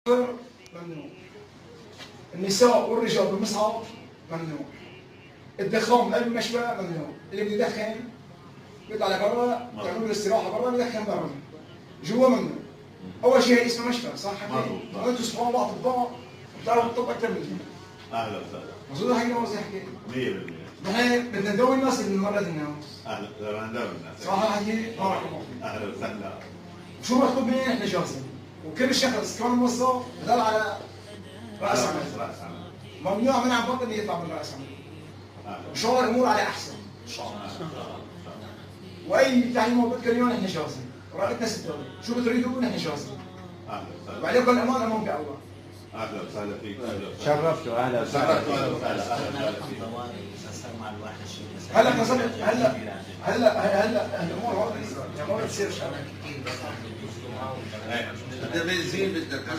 ممنوع. النساء والرجال بالمصعد ممنوع. الدخان بقلب المشفى ممنوع. اللي بده يدخن بيطلع لبرا، تعملوا له استراحة برا، بيدخن برا. جوا ممنوع. اول شيء هي اسمها مشفى، صح حكي؟ مظبوط. وانتم سبحان الله اطباء بتعرفوا الطب اكثر مني. اهلا وسهلا. مظبوط الحكي ولا مظبوط الحكي؟ 100%. نحن بدنا نداوي الناس اللي مرض الناس. اهلا، بدنا نداوي الناس. صح الحكي؟ بارك الله فيك. اهلا وسهلا. شو مطلوب مننا نحن جاهزين، وكل شخص كان موظف بضل على راس عمل. راس عمل. ممنوع منع بطل يطلع من راس عمل. اهلا. ان شاء الله الامور على احسن. ان شاء الله. واي تعليمات بدكم اياه نحن جاهزين، ورقتنا 6. شو بتريدوا نحن جاهزين. اهلا وسهلا. وعليكم الامان، امان بالله. اهلا وسهلا فيك، اهلا وسهلا. شرفتوا، اهلا وسهلا. شرفتوا، اهلا وسهلا، اهلا وسهلا فيك. هلا نزلت، هلا هلا هلا الامور هون يعني ما بتصير شغله. إيه. بدنا بنزين، بدنا كذا.